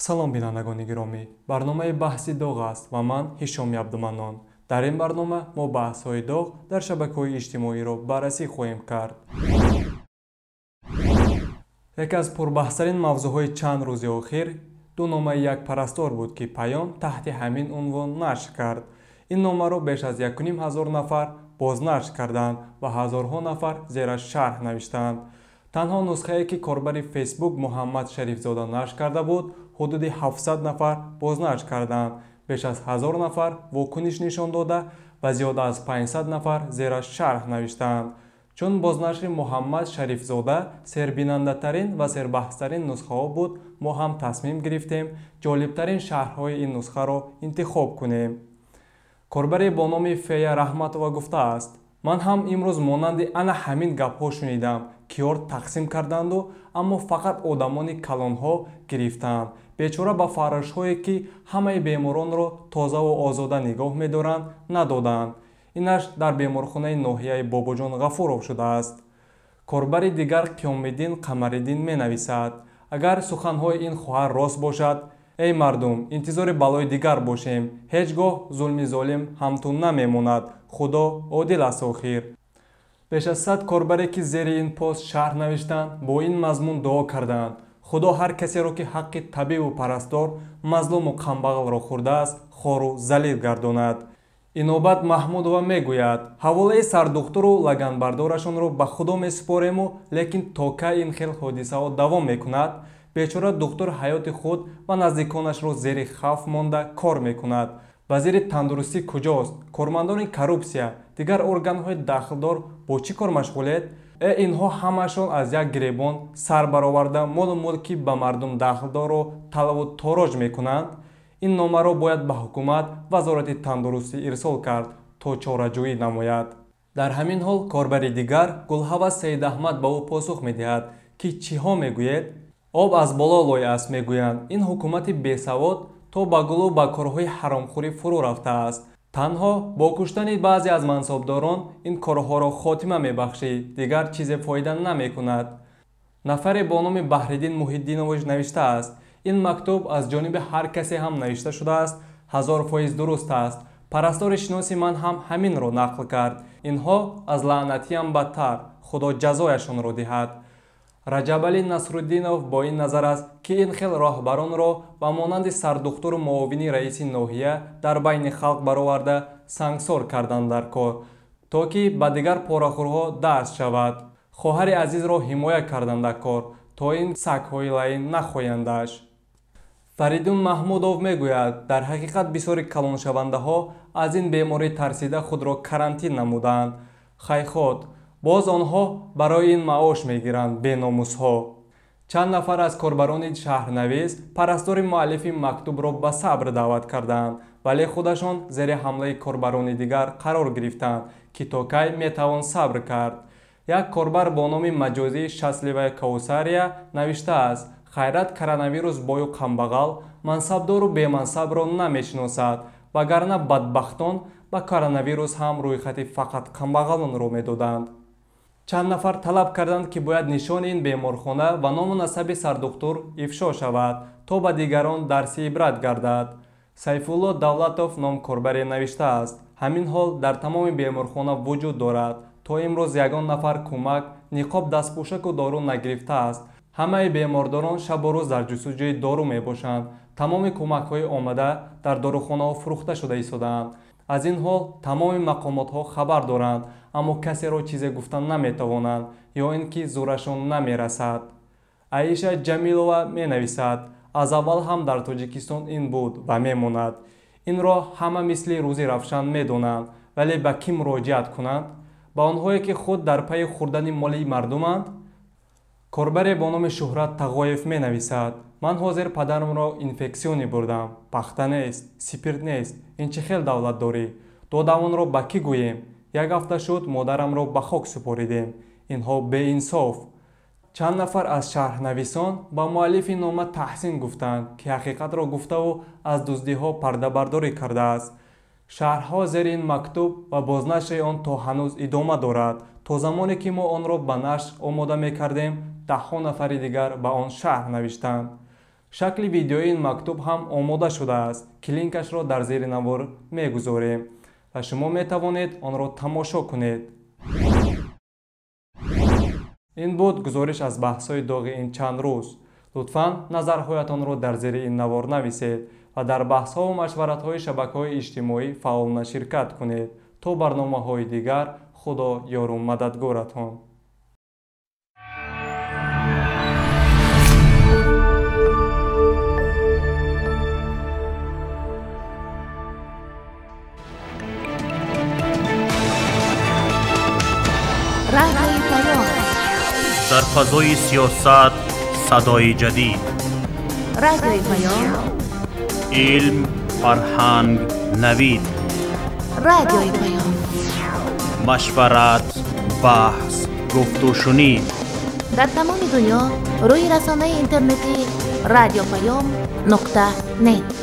Салом, бинандагони гиромӣ! Барномаи «Баҳси доғ» аст ва ман Ҳишоми Абдуманнон. Дар ин барнома мо баҳсҳои доғ дар шабакаҳои иҷтимоиро баррасӣ хоҳем кард. Яке аз пурбаҳстарин мавзӯъҳои чанд рӯзи охир ду номаи як парастор буд, ки Паём таҳти ҳамин унвон нашр кард. Ин номаро беш аз 1500 нафар бознашр карданд ва ҳазорҳо нафар зераш шарҳ навиштанд. Танҳо нусхае, ки корбари Фейсбук Муҳаммад Шарифзода нашр карда буд, ҳудуди 700 нафар бознашр карданд. Беш аз 1000 нафар вокуниш нишон дода ва зиёда аз 500 нафар зераш шарҳ навиштанд. Чун бознашри Муҳаммад Шарифзода сербинандатарин ва сербаҳстарин нусхаҳо буд, мо ҳам тасмим гирифтем ҷолибтарин шарҳҳои ин нусхаро интихоб кунем. Корбаре бо номи Фея Раҳматова гуфтааст: «Ман ҳам имрӯз монанди ана ҳамин гапҳо шунидам. Киёр тақсим карданду, аммо фақат одамони калонҳо гирифтанд. Бечора ба фаррошҳое, ки ҳамаи беморонро тозаву озода нигоҳ медоранд, надоданд. Инаш дар беморхонаи ноҳияи Бобоҷон Ғафуров шудааст». Корбари дигар Қиёмиддин Қамариддин менависад: «Агар суханҳои ин хоҳар рост бошад, эй мардум, интизори балои дигар бошем. Ҳеҷ гоҳ зулми золим ҳамту намемонад. Худо одил аст охир». Беш аз 100 корбаре, ки зери ин пост шарҳ навиштанд, бо ин мазмун дуо карданд: «Худо ҳар касеро, ки ҳаққи табибу парастор, мазлуму камбағалро хӯрдааст, хору залил гардонад». Инобат Маҳмудова мегӯяд: «Ҳаволаи сардухтуру лаганбардорашонро ба Худо месупорему, лекин то кай ин хел ҳодисаҳо давом мекунад? Бечора духтур ҳаёти худ ва наздиконашро зери хавф монда кор мекунад. Вазири тандурустӣ куҷост? Кормандони коррупсия, дигар органҳои дахлдор бо чӣ кор машғулед? Инҳо ҳамаашон аз як гиребон сар бароварда, молу мулки ба мардум дахлдорро талабу тороҷ мекунанд. Ин номаро бояд ба ҳукумат, Вазорати тандурустӣ ирсол кард, то чораҷӯӣ намояд». Дар ҳамин ҳол корбари дигар Гулҳавас Саидаҳмад ба ӯ посух медиҳад, ки чиҳо мегӯед? Об аз боло лой аст, мегӯянд. Ин ҳукумати бесавод то ба гулу ба корҳои ҳаромхӯрӣ фурӯ рафтааст. Танҳо бо куштани баъзе аз мансабдорон ин корҳоро хотима мебахшид, дигар чизе фоида намекунад. Нафаре бо номи Баҳриддин Муҳиддинович навиштааст: «Ин мактуб аз ҷониби ҳар касе ҳам навишта шудааст, 1000% дуруст аст. Парастори шиноси ман ҳам ҳаминро нақл кард. Инҳо аз лаънатиам бадтар, Худо ҷазояшонро диҳад». Раҷабалӣ Насруддинов бо ин назар аст, ки ин хел роҳбаронро ба монанди сардухтуру муовини раиси ноҳия дар байни халқ бароварда сангсор карданд дар кор, то ки ба дигар порахӯрҳо дарс шавад. Хоҳари азизро ҳимоя карданд дар кор, то ин сагҳои лаин нахояндаш. Фаридун Маҳмудов мегӯяд, дар ҳақиқат бисёри калоншавандаҳо аз ин беморӣ тарсида худро карантин намуданд. Хайхот, боз онҳо барои ин маош мегиранд, беномусҳо. Чанд нафар аз корбарони шаҳрнавис парастори муаллифи мактубро ба сабр даъват карданд, вале худашон зери ҳамлаи корбарони дигар қарор гирифтанд, ки то кай метавон сабр кард. Як корбар бо номи маҷозии Счастливая Каусария навиштааст: «Хайрат, коронавирус бою камбағал, мансабдору бемансабро намешиносад, вагарна бадбахтон ба коронавирус ҳам рӯйхати фақат камбағалонро медоданд». Чанд нафар талаб карданд, ки бояд нишони ин беморхона ва ному насаби сардухтур ифшо шавад, то ба дигарон дарси ибрат гардад. Сайфулло Давлатов ном корбаре навиштааст: «Ҳамин ҳол дар тамоми беморхона вуҷуд дорад. То имрӯз ягон нафар кӯмак, ниқоб, дастпӯшаку дору нагирифтааст. Ҳамаи бемордорон шабу рӯз дар ҷустуҷӯи дору мебошанд. Тамоми кӯмакҳои омада дар дорухонаҳо фурӯхта шуда истодаанд. Аз ин ҳол тамоми мақомотҳо хабар доранд, аммо касеро чизе гуфта наметавонанд ё ин ки зӯрашон намерасад». Аиша Ҷамилова менависад: «Аз аввал ҳам дар Тоҷикистон ин буд ва мемонад. Инро ҳама мисли рӯзи равшан медонанд, вале ба кӣ муроҷиат кунанд? Ба онҳое, ки худ дар пайи хӯрдани моли мардуманд?» Корбаре бо номи Шуҳрат Тағоев менависад: «Ман ҳозир падарамро инфексионӣ бурдам. Пахта нест, сипирт нест. Ин чӣ хел давлатдорӣ? Додамонро ба кӣ гӯем? Як ҳафта шуд, модарамро ба хок супоридем. Инҳо беинсоф». Чанд нафар аз шарҳнависон ба муаллифи нома таҳсин гуфтанд, ки ҳақиқатро гуфтаву аз дуздиҳо пардабардорӣ кардааст. Шарҳҳо зери ин мактуб ва бознашри он то ҳанӯз идома дорад. То замоне ки мо онро ба нашр омода мекардем, даҳҳо нафари дигар ба он шарҳ навиштанд. Шакли видеои ин мактуб ҳам омода шудааст, ки линкашро дар зери навор мегузорем ва шумо метавонед онро тамошо кунед. Ин буд гузориш аз баҳсҳои доғи ин чанд рӯз. Лутфан назарҳоятонро дар зери ин навор нависед ва дар баҳсҳову машваратҳои шабакаҳои иҷтимоӣ фаъолона ширкат кунед. То барномаҳои дигар, Худо ёру мададгоратон. Дар фазои сиёсат садои ҷадид, Радиои Паём, илм, фарҳанг, навид, Радиои Паём, машварат, баҳс, гуфтушунид. Дар тамоми дунё рӯи расонаи интернетӣ radiopayom.net.